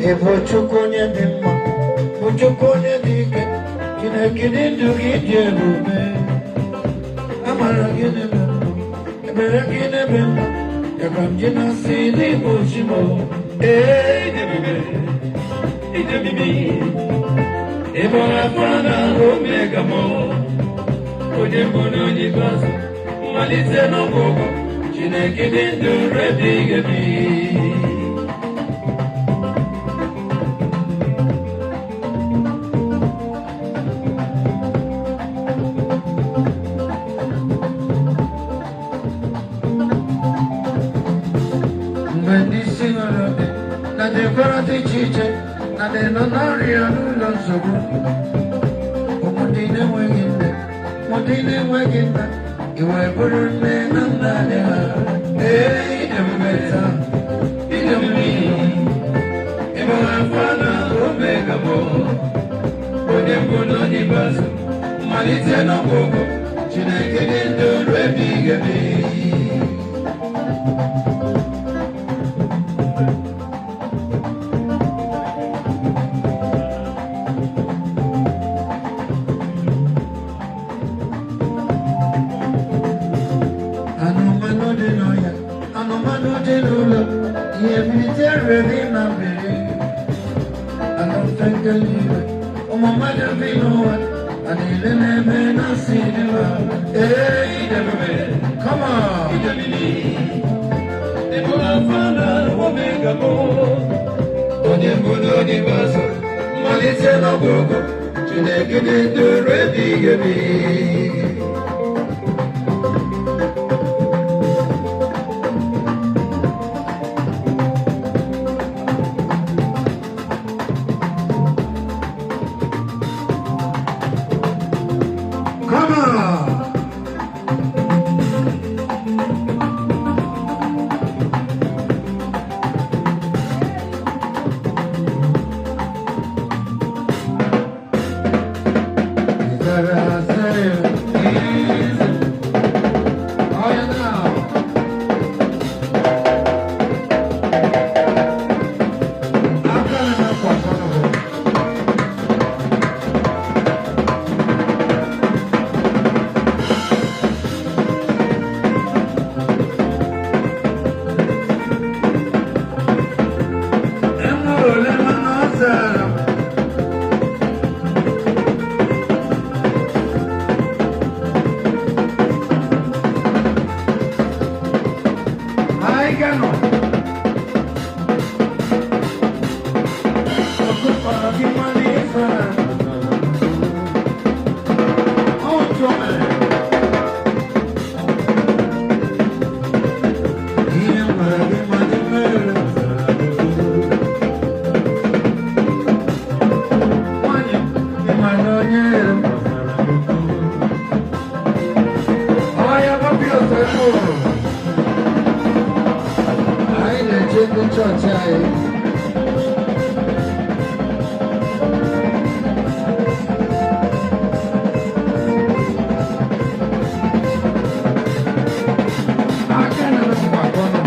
Ị bụ Chukwu onye dị mma, bụ Chukwu onye dị ike, Chineke dị ndụ gị dị ebube. Amara gị n'ebe m nọ, ebere gị n'ebe m nọ, ya ka m ji na-asị n'ịbụ chi m. Ee, ịdị ebube, ịdị omimi, ị bụ Alfa na Omega m, onye mbụ na onye ikpeazụ, mmalite n'ọgwụgwụ, Chineke dị ndụ ruo ebighị ebi. Mgbe ndị isi nọrọ dị na ndị mkpọrọ dị iche iche na ndị nọ n'ọrịa n'ụlọ nsogbu, ụmụ ndị na-enweghị nne, ụmụ ndị na-enweghị nna, i wee bụrụ nne na nna anyị ha. Ee, ịdị ebube Taa, ịdị omimi, ị bụ Alfa na Omega m, onye mbụ na onye ikpeazụ, mmalite n'ọgwụgwụ, Chineke dị ndụ ruo ebighị ebi. Anụmanụ dị n'ọhịa, anụmanụ dị n'ụlọ, ihe bilitere dị na mmiri, anụ mfe nke eluigwe, ụmụ mmadụ bi n'ụwa, a niile na-eme na asị dị mma. Ee, ịdị ebube, Come on. ịdị omimi, ị bụ Alfa na Omega m, onye mbụ na onye ikpeazụ, mmalite n'ọgwụgwụ, Chineke dị ndụ ruo ebighị ebi. Come on. You gotta say it. Oh, yeah, now. I've got enough for some of it. Enwere mana ọ zara m. Anyị ga-anọ. Ọkụkọrọ gị mmanụ ịzara m. Ọ tụọ mere. Ihe m gwara gị mmanụ mere m zara m. Nwanyị, ị ma na onye m zara m. Ọ ya gbapụ ọsọ ebe ụrụ. Anyị na-eche ndị chọọchị anyị. Aka na mgbakọ nọ.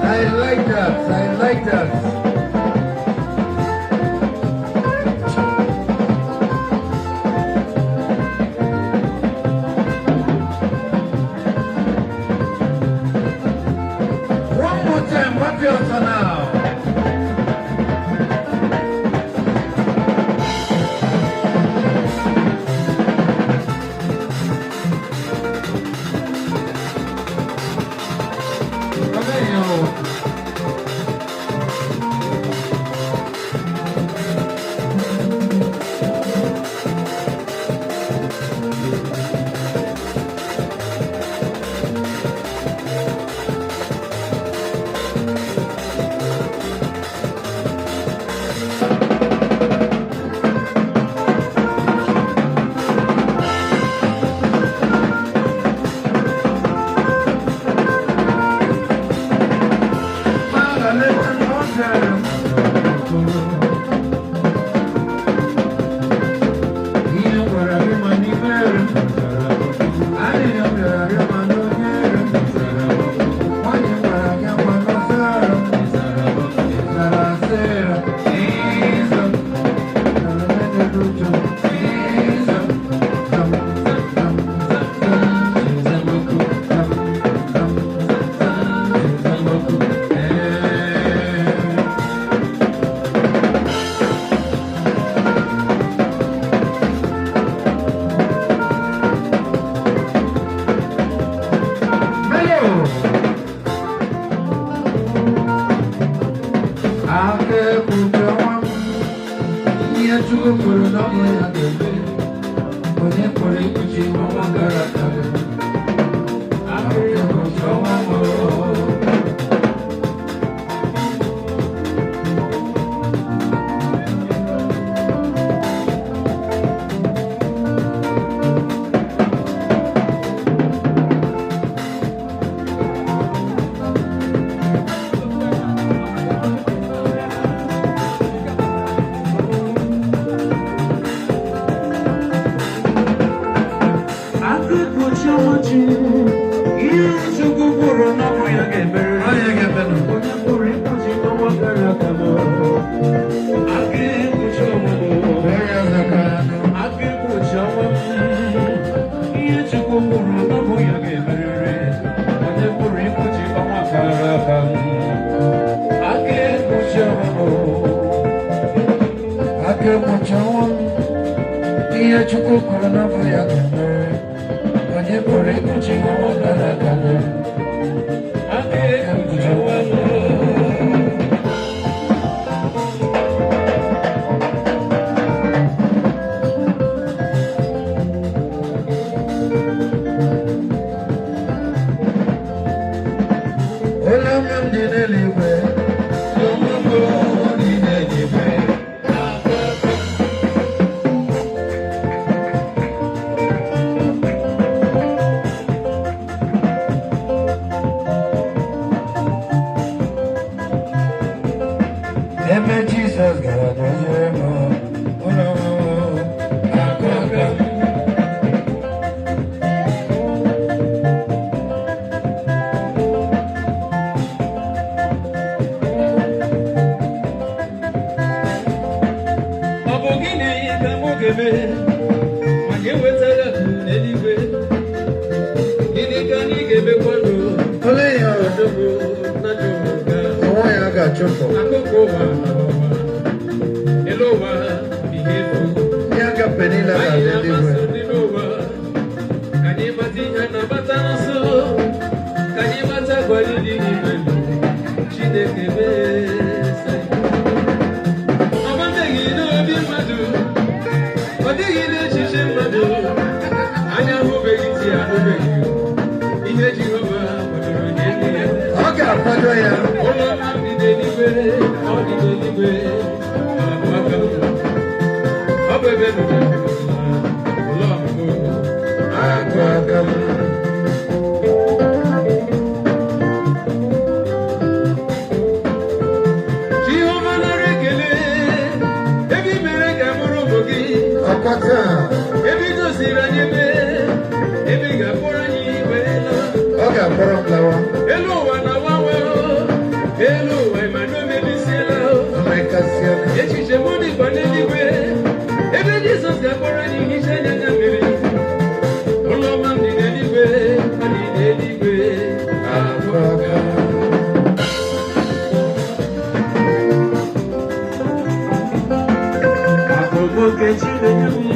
I like that. I like that. One more time, what your now? Come here. ma na ọ zara m. Ihe m gwara gị ma n'ime ere m. Arịrịọ m rịọrọ arịọ ma na onye ere m. Nwanyị m gwara gị ma na ọ zara m. Zara asịra. Ịza m. Zara m ụjọ. Ịza m. Zam, zam, zam. Zam, zam, zam, zam. Ee. Melo! Aka ekpuchi ọnwa m, ihe Chukwu kwuru na ọ bụ ya ga-eme. Onye pụrụ ikpuchi ọnwa gara aga? Aka ekpuchi ọnwa m oo. Aka ekpuchi ọnwa chi, ihe Chukwu kwuru na ọ bụ ya ga-emerịrị. Onye ga-emenụ? Onye pụrụ ikpuchi ọnwa gara aga m. Aka ekpuchi ọnwa m. Onye ọzọ ka anụ. Aka ekpuchi ọnwa m. Ihe Chukwu kwuru na ọ bụ ya ga-emerịrị. Onye pụrụ ikpuchi ọnwa gara aga m. Aka ekpuchi ọnwa m. Aka ekpuchi ọnwa m, ihe Chukwu kwuru na ọ bụ ya ga-eme. Onye pụrụ ikpuchi ọnwa gara aga? Aka ekpuchi ọnwa m. Ụlọ nna m dị n'eluigwe, ụmụ m dị n'eluigwe. Ebe Jizọs gara doziere m ụlọ m akụ aka m. Ọ bụ gịnị ka mụ ga-eme ma anyị enwetara akụ n'eluigwe? Gịnị ka anyị ga-emekwanụ? Olee ya Odogwu na Jehova. onwe ya ga-achụpụ Akụkụ ụwa na ụwa, elu ụwa bụ ihe efu. ndị agape niile Anyị ga-abịa eluigwe. na-amasị ndị n'ụwa, ka anyị mata ihe a na-agbata n'ọsọ, ka anyị mata agwa anyị dị n'ime Chineke mee. Ọ gbabeghị n'obi mmadụ, ọ dịghị n'echiche mmadụ, anya ahụbeghị, ntị anụbeghị ihe Jehova kwadoro nye ndị ya. Ọ ga-akwado ya. Ụlọ ọma dị n'eluigwe, ọ dị n'eluigwe, ọ bụ aka m. Ọ bụ ebe nọ ụlọ ọmụmụ Akụ aka m. Jehova nara ekele, ebe i mere ka mụrụ ụmụ gị, Ọkwa taa, ebe i doziri anyị ebe, ebe ị ga-akpọrọ anyị wee laa. ọ ga-akpọrọ m lawa. Elu ụwa na-agbanwe, elu ụwa ịma na o mebisiela. Mmekasị aka. Echiche m dịkwa n'eluigwe, ebe Jizọs ga-akpọrọ anyị hicha anya anya mmiri. Ụlọ ọma m dị n'eluigwe, ọ dị n'eluigwe. Akụ aka m. Akụkụ nke Chineke m.